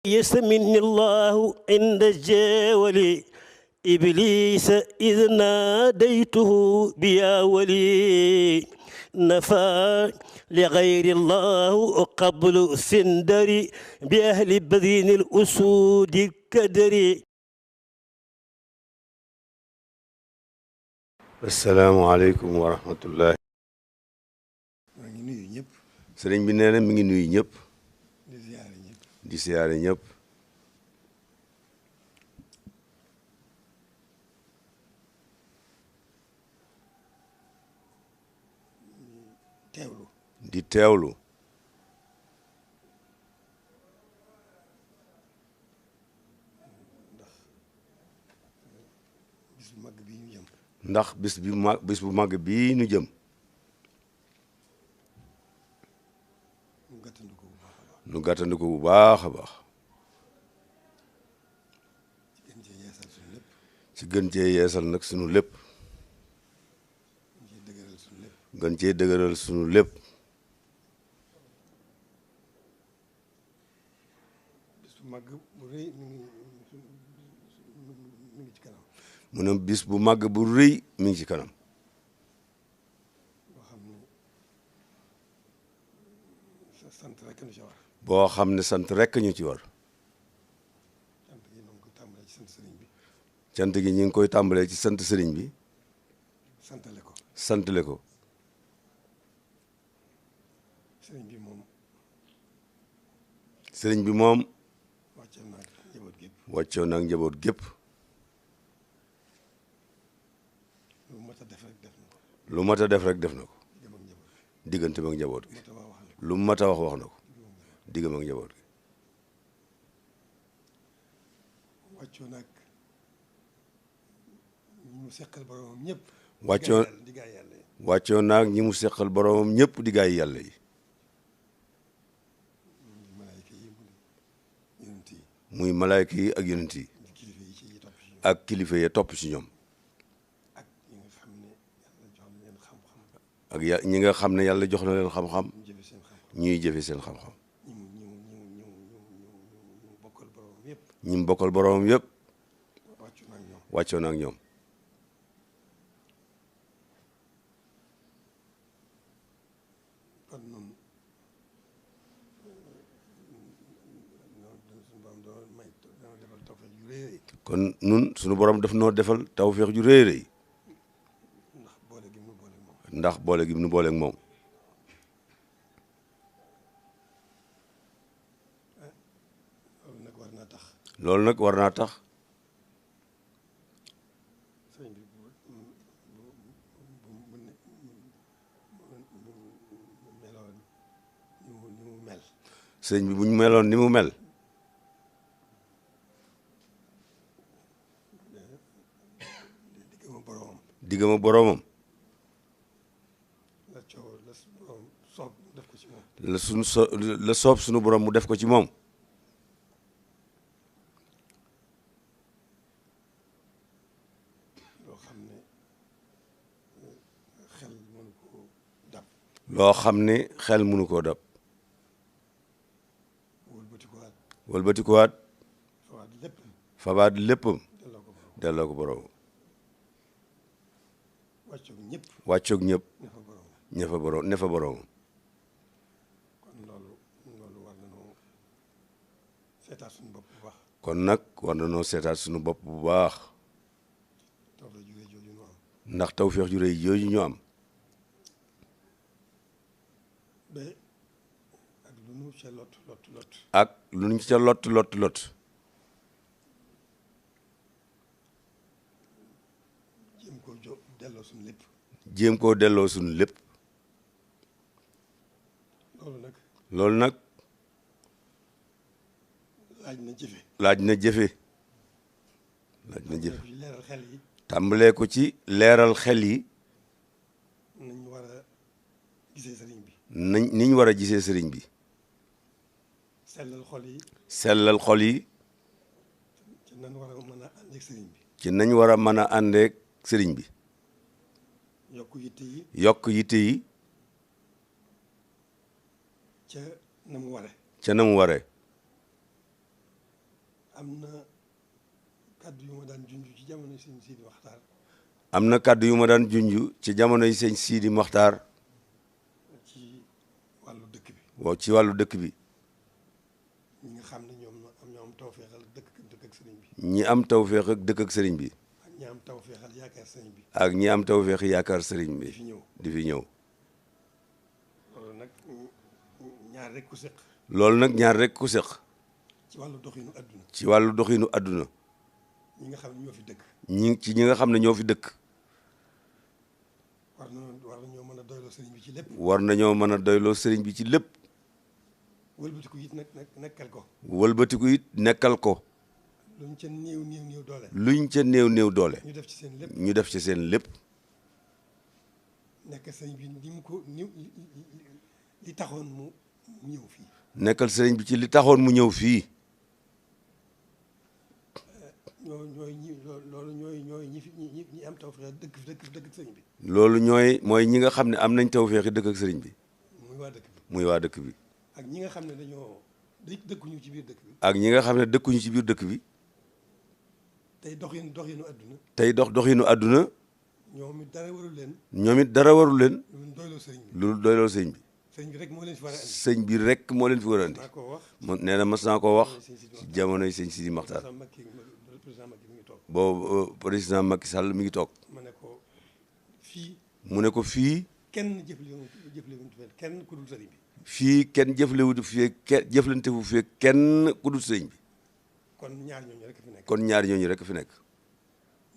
يسمني الله عند الجاول إبليس إذ ناديته بيا ولي نفى لغير الله قبل سندري بأهل بذين الأسود الكدري. السلام عليكم ورحمة الله. sëriñ bi nee na mi ngi nuyu ñëpp. di siyaare ñëpp. di teewlu. ndax bis bu mag bii ñu jëm. nu gàttandu ko bu baax a baax. ci gën cee yeesal nag sunu lépp. gën cee dëgëral sunu lépp. mu ne bis bu màgg bu rëy mi ngi ci kanam. boo xam ne sant rekk ñu ci war. cant gi ñu ngi koy tàmbalee ci sant sëriñ bi. santale ko. sëriñ bi moom. wàccoo na ak njaboot gépp. lu mat a def rek def na ko. diggante ak njaboot gi. lu mat a wax na ko. diggam ak njaboot gi. wàccoo nag ñi mu seqal boromam ñëpp. wàccoo naag ñi mu seqal boromam ñëpp di gaay yàlla yi. muy malaayka yi ak yonent yi. ak kilifa yi topp ci ñoom. ak ñi nga xam ne yàlla jox na leen xam-xam. ñuy jëfe seen xam-xam. ñi mu bokkal boromam yëpp. wàccoo na ak ñoom. kon nun suñu borom daf noo defal tawfeex ju rëy rëy. ndax boole gi nu booleeg moom. loolu nag war naa tax. sëñ bi bu ñu meloon ni mu mel. diggam ak boroomam. la soob sunu borom mu def ko ci moom. loo xam ne xel mënu koo dab. wëlbatikuwaat. fabaat léppam. delloo ko borom. wàccoog ñëpp. ña fa borom ne fa borom. kon nag war na noo seetaat suñu bopp bu baax. ndax tawfeex ju rëy jooju ñu am. ak lu ñu ca lot. jéem koo delloo suñu lépp. loolu nag. laaj na jëfe. tàmbalee ko ci leeral xel yi. niñ war a gisee sëriñ bi. sellal xol yi. ci nañ war a mën a àndeek sëriñ bi. yokk yitte yi. ca na mu ware. am na kàddu yu ma daan junj ci jamono sëñ Sidi Maxtaar. am na kàddu yu ma daan junj ci jamonoy sëñ Sidi Maxtaar. ci wàllu dëkk bi. waaw ci wàllu dëkk bi. ñi nga xam ne ñoom am tawféexal dëkk ak sëriñ bi. ñi am tawféex ak dëkk ak sëriñ bi. ak ñi am tawféexal yaakaar sëriñ bi. ak ñi am tawféex yaakaar sëriñ bi. di fi ñëw. loolu nag ñaar rek ku seq. loolu nag ñaar rek ku seq. ci wàllu doxinu adduna. ci wàllu doxinu adduna. ñi nga xam ne ñoo fi dëkk. ñi nga xam ne ñoo fi dëkk. war nañoo mën a doyloo sëriñ bi ci lépp. war nañoo mën a doyloo sëriñ bi ci lépp. wëlbatiku it nekkal ko. wëlbatiku it nekkal ko. luñ ca néew doole. luñ ca néew doole. ñu def ci seen lépp. ñu def ci seen lépp. nekkal sëriñ bi li taxoon mu ñëw fii. nekkal sëriñ bi ci li taxoon mu ñëw fii. ñooy ñi am tawfeex dëkk sëriñ bi. loolu mooy ñi nga xam ne am nañ tawfeex dëkk ak sëriñ bi. muy waa dëkk bi. ak ñi nga xam ne dëkkuñu ci biir dëkk bi. ak ñi nga xam ne dëkkuñu ci biir dëkk bi. tey doxinu adduna. tey doxinu adduna. ñoom it dara warul leen. lu doyloo sëriñ bi. lu doyloo sëriñ bi. sëñ bi rek moo leen fi war a andi. sëñ bi rek moo leen fi war a andi. nee na mas naa koo wax ci jamonoy sëñ Sidi Maxtaar. boobu président Macky Sall mi ngi toog. mu ne ko fii. kenn jëflewul kenn ku dul sëriñ bi. fii kenn jëflante fu fii kenn ku dul sëriñ bi. kon ñaar ñooñu rek fi nekk. kon ñaar ñooñu rek fi nekk.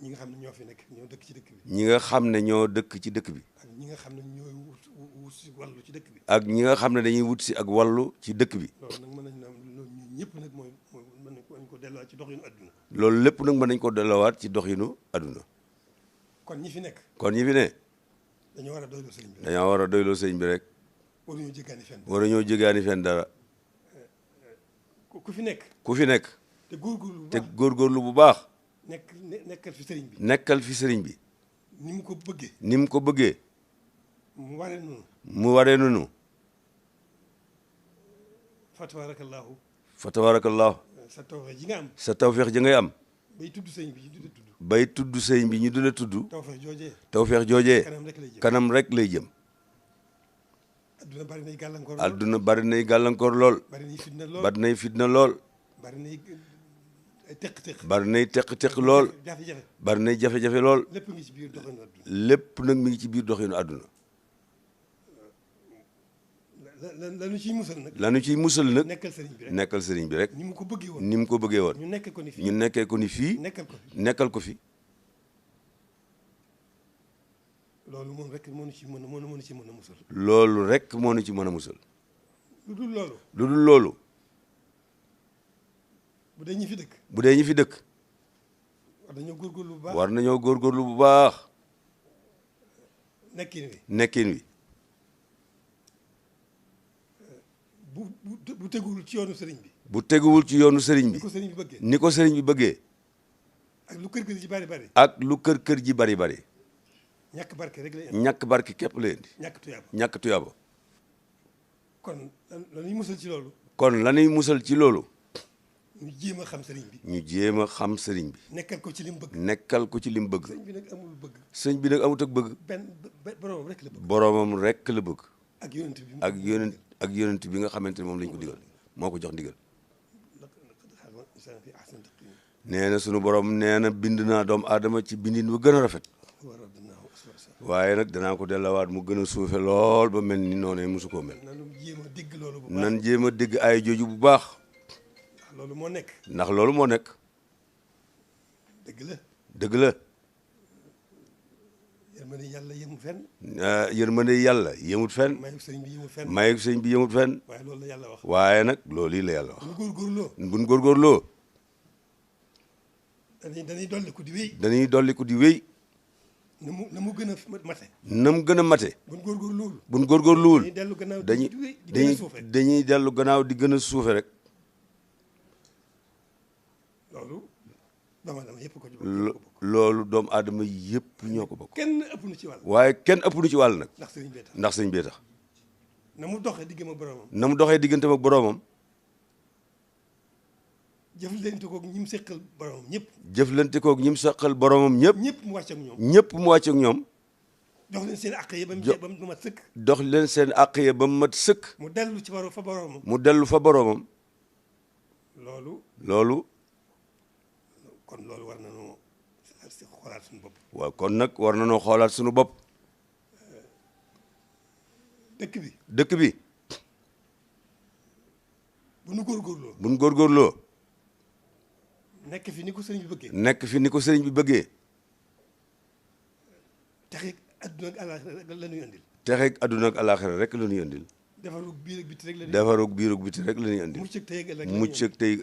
ñi nga xam ne ñoo fi nekk ñoo dëkk ci dëkk bi. ñi nga xam ne ñoo dëkk ci dëkk bi. ak ñi nga xam ne ñooy wut si wàllu ci dëkk bi. ak ñi nga xam ne dañuy wut si ak wàllu ci dëkk bi. loolu nag mën nañu loolu ñëpp nag mooy mën nañu ko delluwaat ci doxinu adduna. loolu lépp nag mën nañu ko delluwaat ci doxinu adduna. kon ñi fi nekk. kon ñi fi ne. dañoo war a doyloo sëriñ bi rek. dañoo war a doyloo sëriñ bi rek. waruñoo jéggaani fenn dara. ku fi nekk. ku fi nekk. te góorgóorlu bu baax. nekkal fi sëriñ bi. nekkal fi sëriñ bi. ni mu ko bëggee. ni mu ko bëggee. mu waree noonu. mu waree noonu. fa tabaarakallaahu. fa tabaarakallaahu. sa tawfeex ji nga am. sa tawfeex ji ngay am. bay tudd sëriñ bi ñu dula tudd. bay tudd sëriñ bi ñu dula tudd. tawfeex joojee. tawfeex joojee. kanam rek lay jëm. adduna bari nay gàllankoor lool. adduna bari nay gàllankoor lool. bari nay fitna lool. bari nay fitna lool. bari nay teq-teq. bari nay teq-teq lool. jafe-jafe. bari nay jafe-jafe lool. lépp ngi ci biir doxinu adduna. lépp nag mi ngi ci biir doxinu adduna. lanu ciy musal nag. lanu ciy musal nag. nekkal sëriñ bi rek. nekkal sëriñ bi rek. ni mu ko bëggee woon. ni mu ko bëggee woon. ñu nekkee ko ni fii. ñu nekkee ko ni fii. nekkal ko fi. loolu moom rek moo ñu ci mën a musal. loolu rek moo ñu ci mën a musal. lu dul loolu. lu dul loolu. bu dee ñi fi dëkk. bu dee ñi fi dëkk. war nañoo góorgóorlu bu baax. war nañoo góorgóorlu bu baax. nekkin wi. bu teguwul ci yoonu sëriñ bi. bu teguwul ci yoonu sëriñ bi. ni ko sëriñ bi bëggee. ni ko sëriñ bi bëggee. ak lu kër kër ji bari bari. ak lu kër kër ji bari bari. ñàkk barke rek lay indi. ñàkk barke képp lay indi. ñàkk tuyaaba. kon lañuy musal ci loolu. kon lañuy musal ci loolu. ñu jéem a xam sëriñ bi. ñu jéem a xam sëriñ bi. nekkal ko ci lim bëgg. nekkal ko ci lim bëgg. sëñ bi nag amul bëgg. sëñ bi nag amut ak bëgg. boromam rek la bëgg. boromam rek la bëgg. ak yonent bi nga xamante ne moom lañ ko digal moo ko jox ndigal. nee na sunu borom nee na bind naa doomu aadama ci bindin bu gën a rafet. waaye nag danaa ko dellawaat mu gën a suufe lool ba mel ni noonu musu koo mel. nan jéem a dégg ay jooju bu baax. loolu moo nekk. ndax loolu moo nekk. dëgg la. yërmande yàlla yemut fenn. yërmande yàlla yemut fenn. mayu sëñ bi yemut fenn. mayu sëñ bi yemut fenn. waaye loolu la yàlla wax. waaye nag loolu yi la yàlla wax. buñ góorgóorloo. dañuy dolliku di wéy. dañuy dolliku di wéy. na mu gën a mate. na mu gën a mate. buñ góorgóorluwul. dañuy dellu gannaaw di gën a suufe rek. loolu doomu aadama yëpp ñoo ko bokk. kenn ëpp nu ci wàll. waaye kenn ëpp nu ci wàll nag. ndax sëriñ bee tax. na mu doxee diggante ak boromam. na mu doxee diggante ak boromam. jëflante koog ñi mu seqal boromam ñëpp. jëflante koog ñi mu seqal boromam ñëpp. ñëpp mu wàcc ak ñoom. ñëpp mu wàcc ak ñoom. jox leen seen àq yi ba mu mat sëkk. dox leen seen àq ya ba mu mat sëkk. mu dellu ci fa boromam. mu dellu fa boromam. loolu. kon loolu war nañoo xoolaat suñu bopp. waaw kon nag war nañoo xoolaat suñu bopp. dëkk bi. bu nu góorgóorloo. bu nu góorgóorloo. nekk fi ni ko sëriñ bi bëggee. nekk fi ni ko sëriñ bi bëggee. texeeg adduna ak àllaaxira rek la ñuy andil. texeeg adduna ak àllaaxira rek la ñuy andil. defarug biir ak biti rek la ñuy. defarug biir ak biti rek la ñuy andil. mucc ak tey ak ëllëg mucc ak tey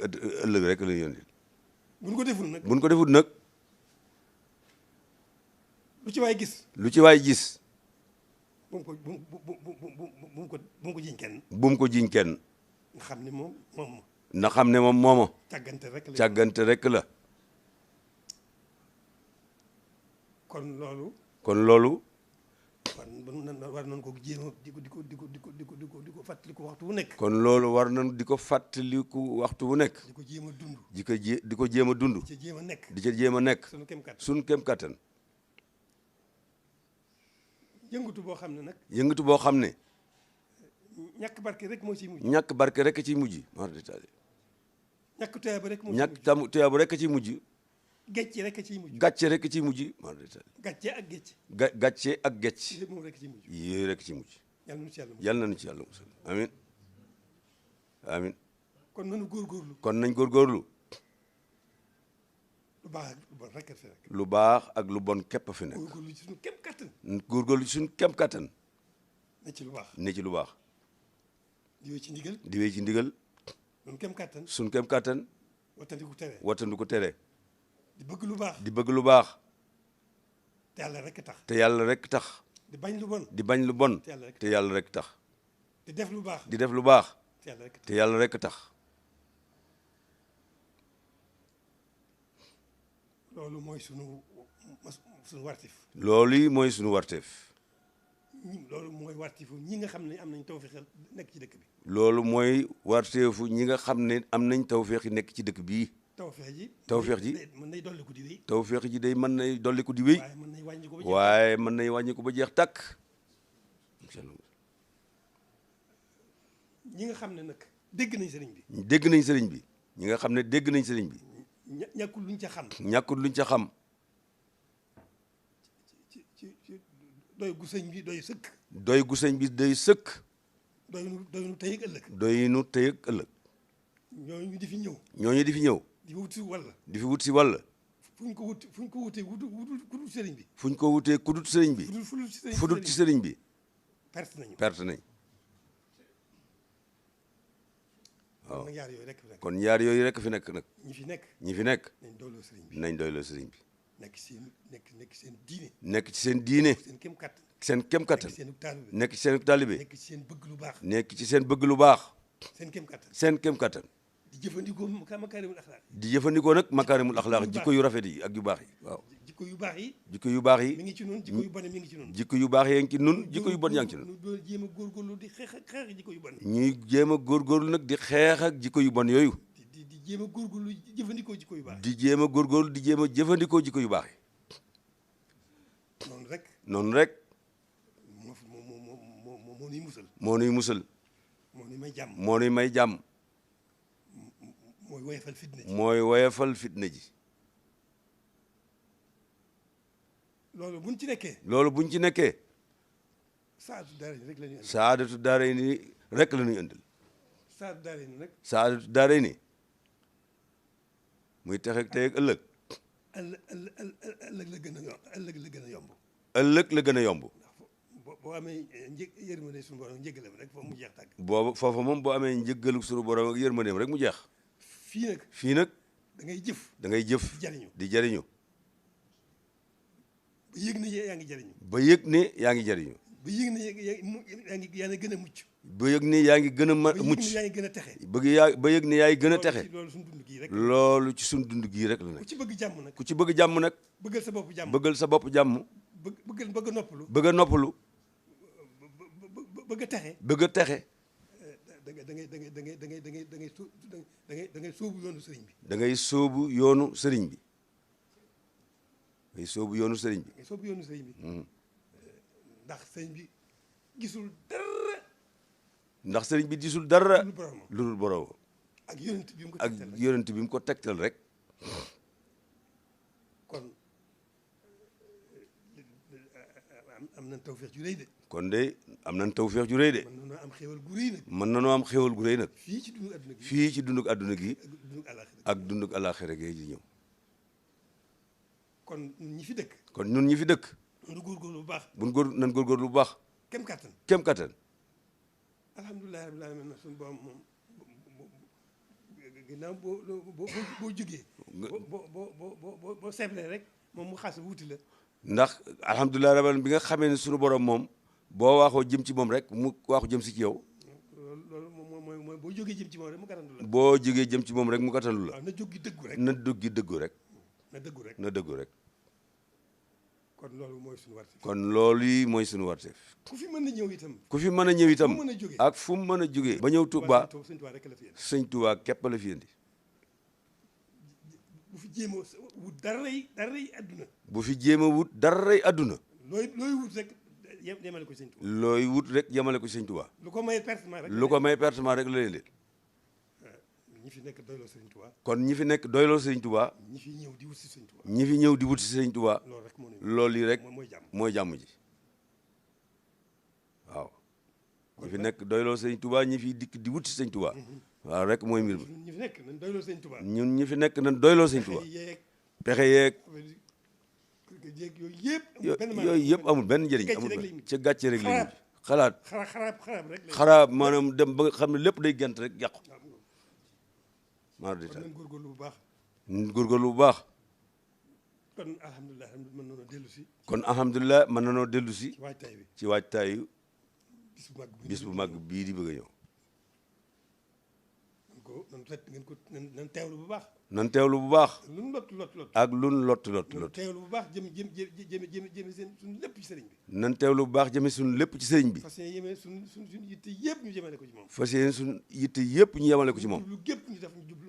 ëllëg rek la ñuy andil. buñ ko deful nag. buñ ko deful nag. lu ci waay gis. lu ci waay gis. bu mu ko jiñ kenn. bu mu ko jiñ kenn. nga xam ne moom na xam ne moom mooma. càggante rek la càggante rek la. kon loolu. war nañ ko jéem a di ko fàttaliku waxtu wu nekk. kon loolu war nañ di ko fàttaliku waxtu wu nekk. di ko jéem a dund. di ko jéem a dund. di ca jéem a nekk. di ca jéem a nekk. suñu kem kattan. yëngatu boo xam ne nag. yëngatu boo xam ne. ñàkk barke rek moo ciy mujj. ñàkk barke rek ciy mujj. ñàkk tuyaaba rek moo ciy mujj. ñàkk tuyaaba rek ciy mujj. gàcce rek ciy mujj. gàcce rek ciy mujj. gàcce ak gàcce. gàcce ak gàcce. lépp moom rek ciy mujj. yooyu rek ciy mujj. yàlla nañu ci yàlla musal amiin amiin. kon nañu góorgóorlu. kon nañ góorgóorlu. lu baax ak lu bon rek fi nekk. lu baax ak lu bon képp fi nekk. góorgóorlu ci suñu kem kattan. góorgóorlu ci suñu kem kattan. ne ci lu baax. ne ci lu baax. di wéy ci ndigal. di wéy ci ndigal. suñu kem kattan. suñu kem kattan. wattandiku tere. wattandiku tere. di bëgg lu baax. di bëgg lu baax. te yàlla rek tax. te yàlla rek tax. di bañ lu bon. di bañ lu bon. te yàlla rek tax. di def lu baax. di def lu baax. te yàlla rek tax. loolu mooy sunu wartif. loolu yi mooy sunu wartif. loolu mooy wartifu ñi nga xam ne am nañ tawfeex nekk ci dëkk bi. loolu mooy warteefu ñi nga xam ne am nañ tawfeex nekk ci dëkk bii. tawfeex ji mën nay dolliku di wéy. tawfeex ji day mën nay dolliku di wéy. waaye mën nay wàññi ko ba jeex tàkk. ñi nga xam ne nag dégg nañ sëriñ bi. dégg nañ sëriñ bi. ñi nga xam ne dégg nañ sëriñ bi. ñàkkul luñ ca xam. ñàkkul luñ ca xam. doy gu sëñ bi doy sëkk. doy gu sëñ bi doy sëkk. doy nu tey ak ëllëg. doy nu tey ak ëllëg. ñooñu di fi ñëw. ñooñu di fi ñëw. di fi wut si wàll. di fi wut si wàll. fu ñu ko wutee kudut sëriñ bi. fu ñu ko wutee kudut sëriñ bi. fudut ci sëriñ bi. perte nañ. waaw kon ñaar yooyu rek fi nekk nag. ñi fi nekk. nañ doyloo sëriñ bi. nekk ci seen diine. nekk ci seen diine. seen kem kattan. nekk ci seen taalibe. nekk ci seen bëgg lu baax. nekk ci seen bëgg lu baax. seen kem kattan. di jëfandikoo nag makaarimul axlaaq jikko yu rafet yi ak yu baax yi waaw. jikko yu baax yi. jikko yu baax yi. mi ngi ci nun jikko yu bon mi ngi ci nun. jikko yu baax yaa ngi ci nun jikko yu bon yaa ngi ci nun. ñu jéem a góorgóorlu di xeex ak jikko yu bon. ñuy jéem a góorgóorlu nag di xeex ak jikko yu bon yooyu. di jéem a góorgóorlu jëfandikoo jikko yu baax. di jéem a góorgóorlu di jéem a jëfandikoo jikko yu baax yi. noonu rek. moo nuy musal. moo nuy musal. moo nuy may jàmm. moo nuy may jàmm. mooy woyofal fitna ji. mooy woyofal fitna ji. loolu buñ ci nekkee. loolu buñ ci nekkee. saadatu daarayni rek la ñuy andil. saadatu daarayni rek la ñuy andil. saadatu daarayni nag. saadatu daarayni muy texeeg tey ak ëllëg. ëllëg la gën a yomb. ëllëg la gën a yomb. boo amee yërmande suñu borom njëggalam rek foofu mu jeex tàgg. boobu foofu moom boo amee njëggalu suñu borom ak yërmandeem rek mu jeex. fii nag. da ngay jëf. da ngay jëf. di jariñu. ba yëg ne yaa ngi jariñu. ba yëg ne yaa ngi jariñu. ba yëg ne yaa ngi gën a mucc. ba yëg ne yaa ngi gën a mucc. ba yëg ne yaa ngi gën a texe. ba yëg ne yaa ngi gën a texe. loolu suñu dund gii rek. loolu ci suñu dund gii rek la nekk. ku ci bëgg jàmm nag. ku ci bëgg jàmm nag. bëggal sa bopp jàmm. bëggal sa bopp jàmm. bëgg a noppalu. bëgg a noppalu. bëgg a texe. bëgg a texe. da ngay sóobu yoonu sëriñ bi. da ngay sóobu yoonu sëriñ bi. ngay sóobu yoonu sëriñ bi. ngay sóobu yoonu sëriñ bi. ndax sëriñ bi gisul dara. ndax sëriñ bi gisul dara. lu dul borom. ak yonent bi mu ko ak tegtal rek. yonent bi mu ko tegtal rek. kon am nañ tawfeex ju rëy de. kon de am nañ tawfeex ju rëy de. mën nañoo am xéwal gu rëy nag. mën nañoo am xéwal gu rëy nag. fii ci dundu adduna gi. fii ci dunduk adduna gi. dunduk àllaaxira. ak dunduk àllaaxira gi di ñëw. kon ñun ñi fi dëkk. kon ñun ñi fi dëkk. nu góorgóorlu bu baax. nan góorgóorlu bu baax. kem kattan. kem kattan. alhamdulilah rabbil alamin suñu borom moom ginnaaw boo jógee. boo seetlee rek moom mu xas wuti la. ndax alhamdulilah rabbil alamin bi nga xamee ne suñu borom moom boo waaxoo jëm ci moom rek mu waaxu jëm si ci yow. loolu mooy boo jógee jëm ci moom rek mu gàttandu la. boo jógee jëm ci moom rek mu gàttandu la. waaw na jóg gi dëggu rek. na jóg gi dëggu rek. na dëggu rek. na dëggu rek. kon loolu mooy suñu warteef. kon loolu yi mooy suñu warteef. ku fi mën a ñëw itam. ku fi mën a ñëw itam. fu mu mën a jógee. ak fu mu mën a jógee. ba ñëw Touba sëñ Touba rek la fi indi. sëñ Touba képp la fi indi. bu fi jéem a wut daray adduna. bu fi jéem a wut daray adduna. looy wut rek yemale ko sëñ Touba. looy wut rek yemale ko sëñ Touba. lu ko may pertement rek. lu ko may pertement rek la leen leen. ñi fi nekk doyloo sëñ Touba. kon ñi fi nekk doyloo sëñ Touba. ñi fi ñëw di wut si sëñ Touba. ñi fi ñëw di wut si sëñ Touba. loolu rek moo loolu yi rek mooy jàmm. mooy jàmm ji. waaw. ñi fi nekk doyloo sëñ Touba ñi fi dikk di wut si sëñ Touba. waaw rek mooy mbir mi. ñi fi nekk nañ doyloo sëñ Touba. ñun ñi fi nekk nañ doyloo sëñ Touba. pexe yeeg. yooyu yëpp amul benn njëriñ amul benn ca gàcce rek la xalaat. xaraab rek. xaraab maanaam dem ba nga xam ne lépp day gent rek yàqu. maa di taal góorgóorlu bu baax. góorgóorlu bu baax. kon alhamdulilah mën nañoo dellu si. kon alhamdulilah mën nañoo dellu si. ci waajtaay bi ci waajtaayu bis bu mag bii di bëgg a ñëw. nan teewlu bu baax. nan teewlu bu baax. lun lot. ak lun lot. teewlu bu baax jëm seen suñu lépp ci sëriñ bi. nan teewlu bu baax jëme suñu lépp ci sëriñ bi. fas yéene suñu yitte yëpp ñu jëmale ko ci moom. fas yéene suñu yitte yëpp ñu yemale ko ci moom. jublu gépp ñu def ñu jublu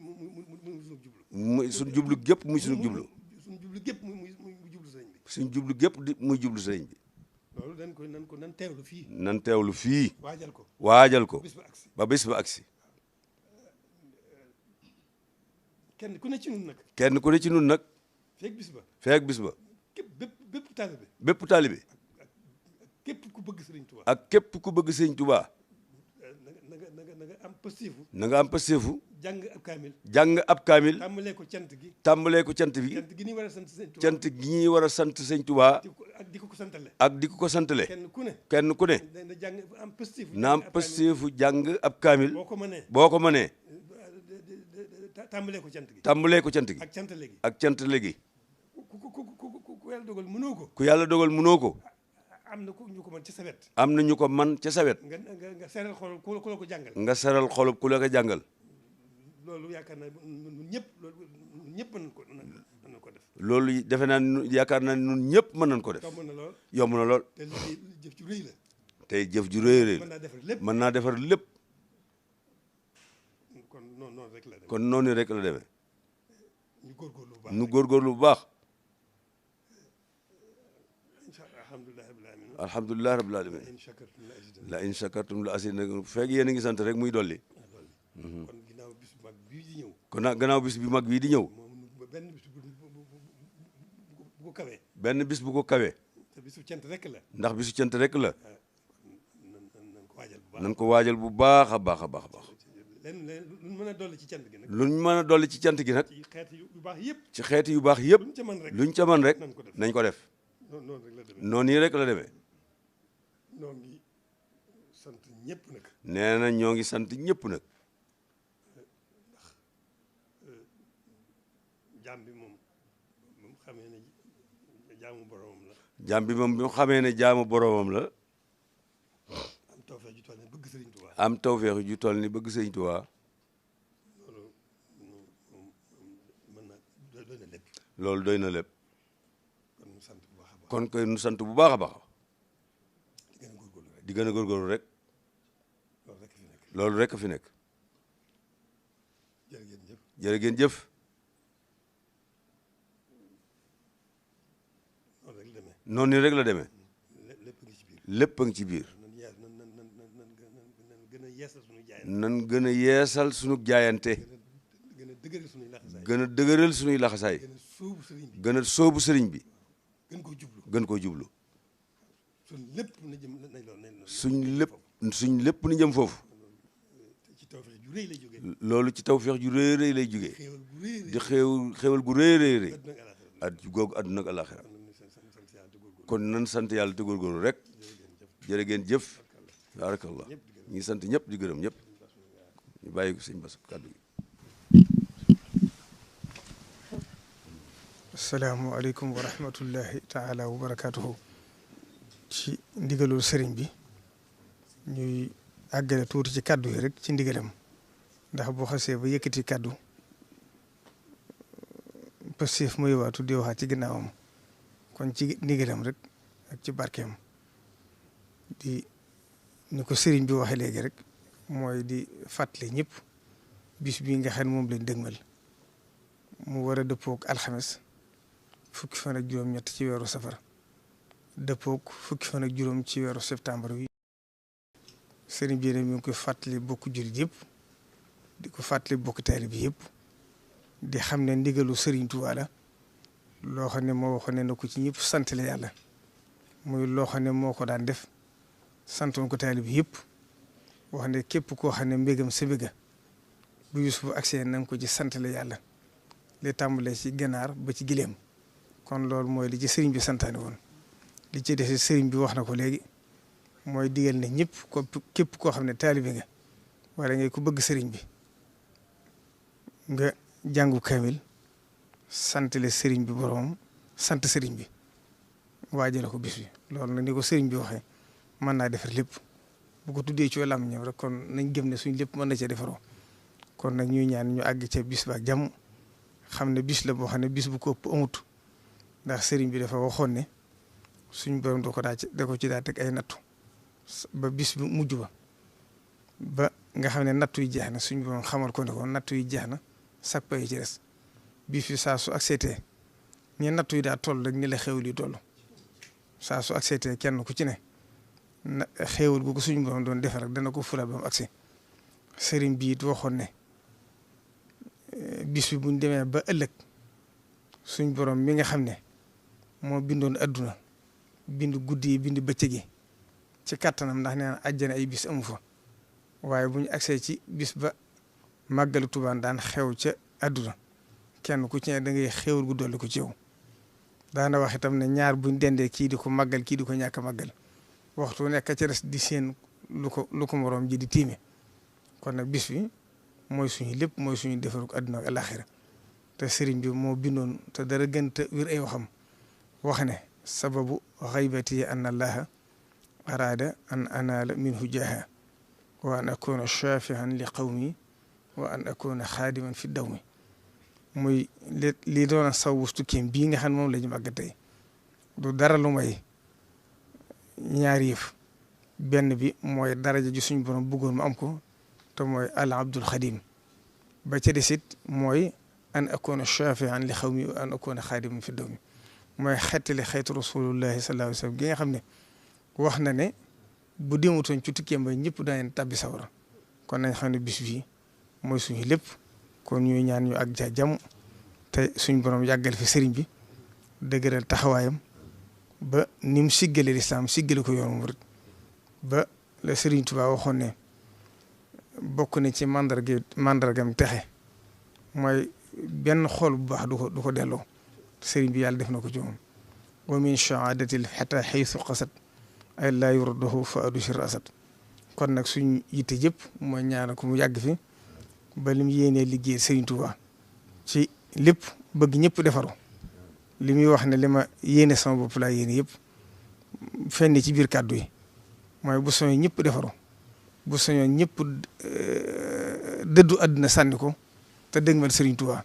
muy suñu jublu gépp muy suñu jublu. suñu jublu gépp muy jublu sëriñ bi. suñu jublu gépp di muy jublu sëriñ bi. loolu nan teewlu fii. nan teewlu fii. waajal ko. ba bis ba agsi. kenn ku ne ci nun nag. kenn ku ne ci nun nag. feek bis ba. bépp taalibe. bépp taalibe. ak képp ku bëgg sëriñ Touba. ak képp ku bëgg sëriñ Touba. na nga am pasteefu. na nga am pasteefu. jàng ab kaamil. jàng ab kaamil. tàmbalee ko cant gi. tàmbalee ko cant bi. cant gi ñuy war a sant sëñ Touba. cant gi ñuy war a sant sëñ Touba. ak di ko ko santale. ak di ko ko santale. kenn ku ne. na jàng am pasteefu. na am pasteefu jàng ab kaamil. boo ko mënee. tàmbalee ko cant gi. tàmbalee ko cant gi. ak cantale gi. ak cantale gi. ku yàlla dogal mënoo ko. ku yàlla dogal mënoo ko. am na ñu ko mën ca sawet. am na ñu ko man ca sawet. nga seral xol ku la ko jàngal. nga seral xolub ku la ko jàngal. loolu yaakaar naa ñun ñëpp mën nañ ko def. loolu defe naa yaakaar naa ñun ñëpp mën nañ ko def. yomb na lool. yomb na lool. te liggéey jëf ju rëy la. tey jëf ju rëy la. mën naa defar lépp. mën naa defar lépp. kon noonu rek la demee. kon noonu rek la demee. ñu góorgóorlu bu baax. alhamdulilah rabbil alamin. la in shakartum la azidannakum fekk yéen a ngi sant rek muy dolli. kon ginnaaw bis bu mag bii di ñëw. kon nag gannaaw bis bi mag bii di ñëw. benn bis bu ko kawee. benn bis bu ko kawee. te bisu cant rek la. ndax bisu cant rek la. nan ko waajal bu baax. nan ko waajal bu baax a baax a baax. lenn luñ mën a dolli ci cant gi nag. luñ mën a dolli ci cant gi nag. ci xeeti yu baax yëpp. ci xeeti yu baax yëpp. luñ ca mën rek. nañ ko def. noonu rek la demee. noonu yi rek la demee. ñoo ngi sant ñëpp nag. nee na ñoo ngi sant ñëpp nag. ndax jaam bi moom xamee ne jaamu boromam la. jaam bi moom bi mu xamee ne jaamu boromam la. am tawfeex ju toll ni bëgg Sëriñ Tuubaa. am tawfeex ju toll ni bëgg Sëriñ Tuubaa. loolu mën na doy na lépp. loolu doy na lépp. kon ñu sant bu baax a baax. kon koy nu sant bu baax a baax. di gën a góorgóorlu rek. di gën a góorgóorlu rek. loolu rek a fi nekk. jërë ngeen jëf. jërë ngeen jëf. noonu rek la demee. lépp a ngi ci biir. nan gën a yeesal sunu jaayante. gën a dëgëral sunuy laxasaay. gën a sóobu sëriñ bi. gën koo jublu. suñ lépp ni jëm foofu. loolu ci tawfeex ju rëy rëy lay jógee. di xéewal gu rëy rëy rëy. at googu àdduna ak àllaaxira. kon nan sant yàlla te góorgóorlu rek. jërë ngeen jëf. baarakallah ñu ngi sant ñëpp di gërëm ñëpp. ñu bàyyi ko sëñ Bass kàddu gi. asalaamaaleykum wa rahmatullahi taala wa barakaatuhu. ci ndigalul sëriñ bi ñuy àggale tuuti ci kàddu yi rek ci ndigalam ndax boo xasee ba yëkkati kàddu pëstéef muy waatu di waxaat ci ginnaawam kon ci ndigalam rek ak ci barkeem di ni ko sëriñ bi waxee léegi rek mooy di fàttali ñëpp bis bii nga xam ne moom lañ dëgmal mu war a dëppook alxames fukki fan ak juróom-ñett ci weeru safar dëppook fukki fan ak juróom ci weeru septembre wi sëriñ bi mi ngi koy fàttali bokk jullit yëpp di ko fàttali bokk taalibe bi yëpp di xam ne ndigalu sëriñ Tuubaa la loo xam ne moo waxoon ne na ko ci ñëpp sant la yàlla muy loo xam ne moo ko daan def santoon ko taalibe bi yëpp wax ne képp koo xam ne mbégam sa mbéga bu Yuusufu agsee na nga ko ci sant la yàlla li tàmbalee ci ganaar ba ci gileem kon loolu mooy li ci sëriñ bi santaane woon li ci des sëriñ bi wax na ko léegi mooy digal ne ñëpp ko képp koo xam ne taalibe nga wala ngay ko bëgg sëriñ bi nga jàngu kamil sant le sëriñ bi boroom sant sëriñ bi waajale ko bis bi loolu nag ni ko sëriñ bi waxee mën naa defar lépp bu ko tuddee ci wàllam ñëw rek kon nañ gëm ne suñ lépp mën na cee defaroo kon nag ñuy ñaan ñu àgg ca bis ba ak jàmm xam ne bis la boo xam ne bis bu ko ëpp amut ndax sëriñ bi dafa waxoon ne suñ borom da ko ci daa teg ay nattu ba bis bu mujj ba nga xam ne nattu yi jeex na suñ borom xamal ko ne ko nattu yi jeex na sak pay ci des bis bi saa su accepté ñi nattu yi daa toll rek ni la xewli toll saa su accepté kenn ku ci ne na xewul gu ko suñ borom doon defar rek dana ko fula ba mu agsi sëriñ bi it waxoon ne bis bi buñ demee ba ëllëg suñ borom mi nga xam ne moo bindoon adduna bind guddi yi bind bëccëg yi ci kattanam ndax nee na àjjana ay bis amu fa waaye bu ñu agsee ci bis ba màggalu Tuubaa daan xew ca adduna kenn ku ci ne da ngay xewul gu dolli ko ci yow daana wax itam ne ñaar buñ dendee kii di ko màggal kii di ko ñàkk a màggal waxtu nekk ca des di seen lu ko moroom ji di tiime kon nag bis bi mooy suñu lépp mooy suñu defarug adduna ak alaxira te sëriñ bi moo bindoon te dara gën te wér ay waxam wax ne sababu xaybati an allaha araada an anaala minhu jaaha wa an akuna shafihan li qawmi wa an akuna xaadiman fi dawmi muy li doon sawu tukkeem bii nga xam ne moom la ñu màgg tey du dara lu may ñaari yëf benn bi mooy daraja ji suñu borom bëggoon mu am ko te mooy al abdul xadim ba ca desit mooy an akuna shafihan li qawmi wa an akuna xaadiman fi dawmi mooy xettali xeetu rasulullahi sallallahu alayhi wa sallam gi nga xam ne wax na ne bu demutoon ci tukkeem ba ñëpp daañu tabbi sawara kon nañ xam ne bis bii mooy suñu lépp kon ñuy ñaan ñu ak jàmm te suñ borom yàggal fi sëriñ bi dëgëral taxawaayam ba ni mu siggale lislaam siggale ko yoonu murit ba la sëriñ Tuubaa waxoon ne bokk na ci mandargam texe mooy benn xool bu baax du ko delloo sëriñ bi yàlla def na ko ci moom wa min shahaadatil xata xaysu qasat ay laa yurdahu fa adushir asad kon nag suñ yitte yëpp mooy ñaanal ko mu yàgg fi ba lim yéenee liggéey sëriñ Tuubaa ci lépp bëgg ñëpp defaru li muy wax ne li ma yéene sama bopp laa yéene yëpp fenn ci biir kàddu yi mooy bu soñoon ñëpp defaru bu soñoon ñëpp dëddu àdduna sànni ko te dëgmal sëriñ Tuubaa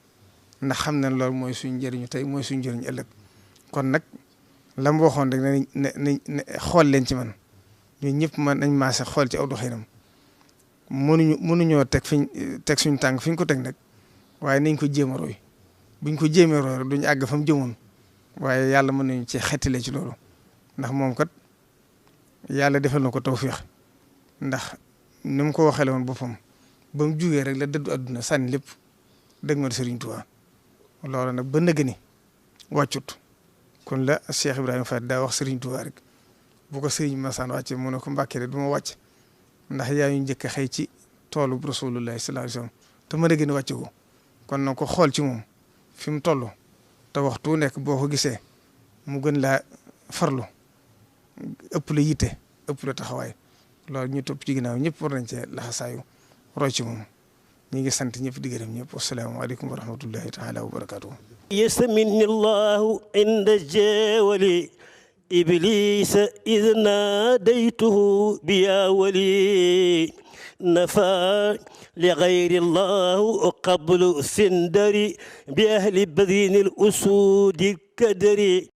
ndax xam na loolu mooy suñ njëriñu tey mooy suñ njëriñu ëllëg kon nag la mu waxoon rek ne xool leen ci man ñun ñëpp man nañ maase xool ci aw doxinam mënuñoo teg suñ tànk fi ñu ko teg nag waaye nañ ko jéem a roy buñ ko jéemee roy rek duñ àgg fa mu jëmoon waaye yàlla mën nañu ci xettile ci loolu ndax moom kat yàlla defal na ko tawféex ndax ni mu ko waxale woon boppam ba mu jugee rek la dëddu àdduna sànni lépp dëgg ma Serigne Touba loolu nag ba nëgë ni wàccut kon la Cheikh Ibrahima Fall daa wax Serigne Touba rek bu ko Serigne Massane wàccee mu ne ko Mbàkke de du ma wàcc ndax yaa ñu njëkk a xëy ci toolu Rasulullah sallallahu alayhi wasallam te ma nëgë ni wàcce ko kon na ko xool ci moom fi mu toll te waxtu nekk boo ko gisee mu gën laa farlu ëpp la yitte ëpp la taxawaay loolu ñu topp ci ginnaaw ñëpp war nañ cee laxasaayu roy ci moom ñi ngi sant ñëpp di gërëm ñëpp wasalaamaaleykum wa rahmatullahi taala wa barakatuhu يسمني الله عند الجاول إبليس إذ ناديته بيا ولي نفى لغير الله قبل سندري بأهل بذين الأسود الكدري